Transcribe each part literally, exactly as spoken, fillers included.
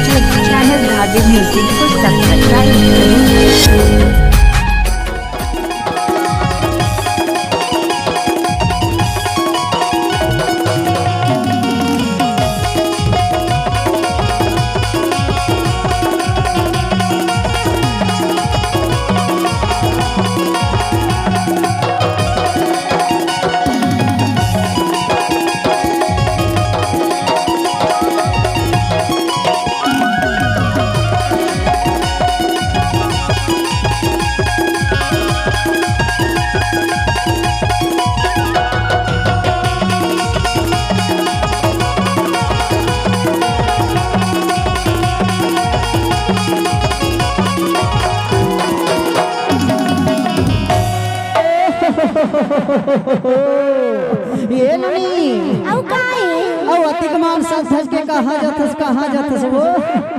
YouTube channel धागे music को subscribe करें। ये नहीं। अउ का ए? अउ अतिक मान सज धज के कहाँ जाथस, कहाँ जाथस वो?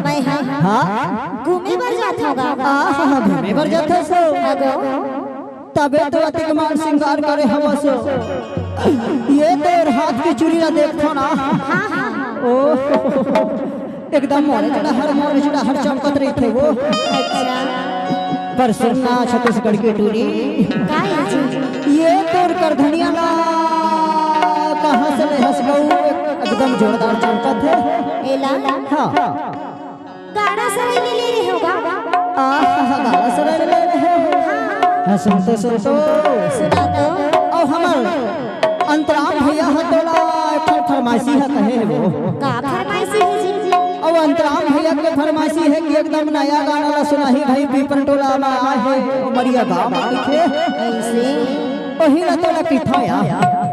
मैं हा। हाँ? घूमे बर जात हँव गा। आहा, घूमे बर जाथस? हाँ गो। तबे तो अतिक मान सिंगार करे हवस। ये तोर हाथ के चूड़ी ला देखथँव ना। हाँ, हाँ। ओ, एकदम मोरे जड़ा हर, मोरे जड़ा हर चमकत रहिथे वो। अच्छा। पर सुन ना छत्तीसगढ़ के टूरी। का ए जी? ये तोर करधनिया ला कहाँ से ले हस गऊ? एकदम जोरदार चमकत हे। एला? हाँ। गाड़ा सराय ले ले रहे हो गा? आहा, गाड़ा सराय ले ले रहे हो। हाँ। हाँ, सुन तो, सुन तो। सुना तो। अउ हमर अंतराम भैया ह तोला एक ठो फरमाइशी ह कहे हे वो। का फरमाइशी हे जी? अउ अंतराम भैया के फरमाइशी हे कि एकदम नया गाना ला सुनाही भाई, पीपर टोला मा आए हे, उमरिया गाँव मा लिखे। ऐसे? ओही ला तोला कहिथँव या।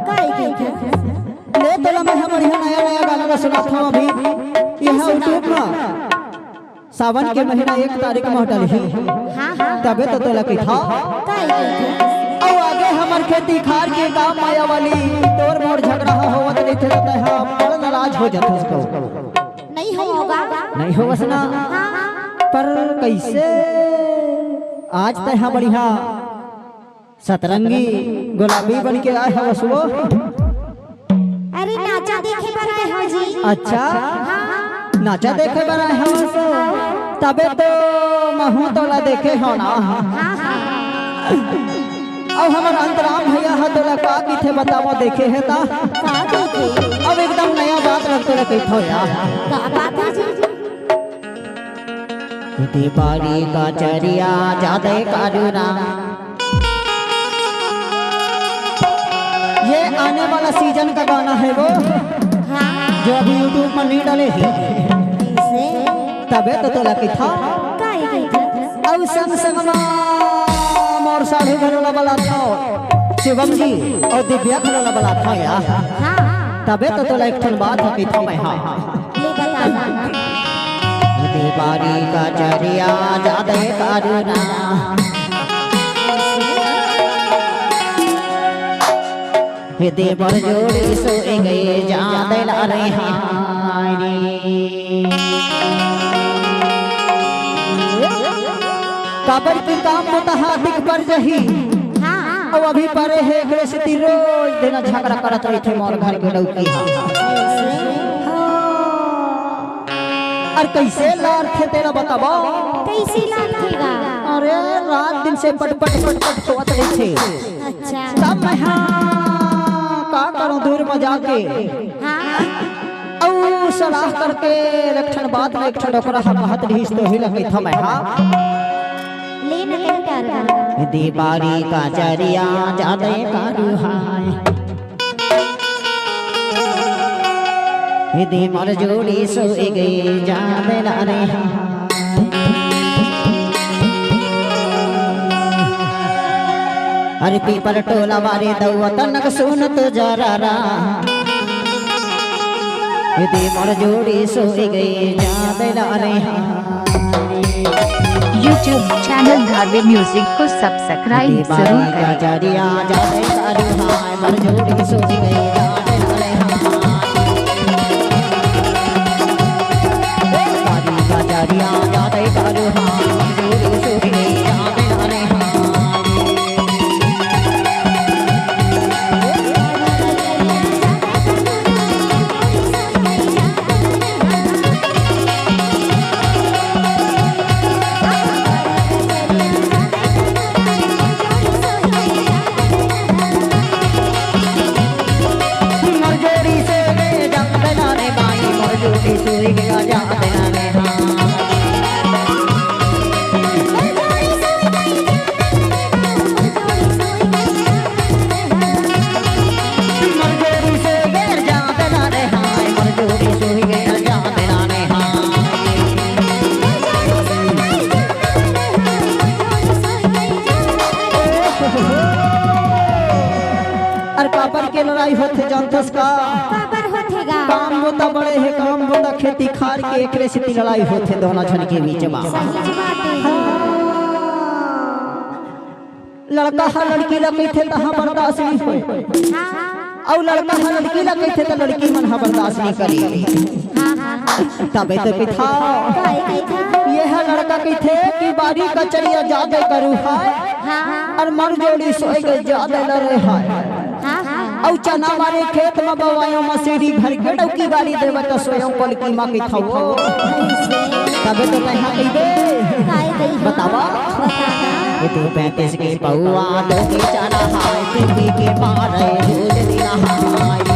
काहे कहिथस? ले तोला मैं ह बढ़िया नया नया गाना ला सुनाथँव अभी। ये ह YouTube मा। सावन के महीना एक तारीख म डलही, हाँ, हाँ। तबे तो तोला कहिथँव। काहे कहिथस? अउ आगे हमर खेती खार के गाँव माया वाली, तोर मोर झगड़ा ह होवत रहिथे त तैं ह बड़ नाराज हो जाथस गऊ। नहीं होवँव गा। नहीं होवस ना? हाँ, हाँ। पर कइसे आज तैं ह बढ़िया सतरंगी गुलाबी बन के आए हवस वो। अरे नाचा देखे बर आए हँव जी। अच्छा, हाँ। नाचा देखे बर आए हवस, तबे तो महूँ तोला देखे हँव ना। हाँ, हाँ। अउ हमर अंतराम भैया ह तोला का कहिथे बतावँव, देखे हे त? का कहिथे? अब एकदम नया बात रख तोला कहिथँव या। का बात हे जी? दीवारी का चरिया जादे करुणा। ये आने वाला सीजन का गाना है वो, हाँ। जो अभी YouTube पर नहीं डले हैं। ऐसे? तबे तो तोला कहिथँव। काहे कहिथस? अउ संग संग मा मोर साढ़ू घलो ला बलाथँव, शिवम जी अउ दिव्या घलो ला बलाथँव या। हाँ। तबे तो तोला एक ठन बात ह कहिथँव मैं हा। ले बता ना। दीवारी का चरिया जादे करुणा। हे देवर जोड़ी सोए गए जादे ला रे हाय रे। काबर के काम तो तहा दिख पर जही। हाँ। अउ अभी परे हे, एकरे सेती रोज दिन झगड़ा करत रहिथे मोर घर के डौकी हा। हाँ। अउ कइसे लारथे तेला बतावँव? कइसे लारथे गा? अरे रात दिन से पट पट पट पट सोवत रहिथे। अच्छा। तब मैं हा का करँव दूर म जाके। हाँ। अउ सलाह करके एक ठन बात में एक ठन ओकरा हा कहत रहिस तो ही लगत हवय हा। ले न कही कर। दीवारी का चरिया जादे करुहाय। दीवार जोड़ी सोए गए जादे ला रे। अरे पीपर टोला वाले दउआ तनक सुन तो जरा रा। ये दे मोर जोड़ी सोई गई जादे ला रे। YouTube channel धारवी music को subscribe जरूर करें। जरिया जादे करू हाँ, मोर जोड़ी सोई गई जादे ला रे। जरिया जादे करू हाँ, मोर जोड़ी सोई गई जादे ला रे। बूता बड़े हे, काम बूता खेती खार के, एकरे सेती लड़ाई होथे दोनों झन के बीच मा। सही बात हे। लड़का ह लड़की ला कहिथे त ह बर्दाश्त नइ होय, अउ लड़का ह लड़की ला कहिथे त लड़की मन ह बर्दाश्त नइ करे। तबे तो कहिथा, ये ह लड़का कहिथे कि बारी कचरिया जादे करू है, अउ मर जोड़ी सोए के जादे लड़े है। अउ चना मारे खेत म बवायो मसीरी भर के डौकी गाड़ी देवत सोयो पलकी म कहिथा वो। तबे तो तैं हा कहिबे। बतावा। ये तो पैंतीस के पौआ, दो के चना हाय, तीन के मारे, दूध दिया हाय।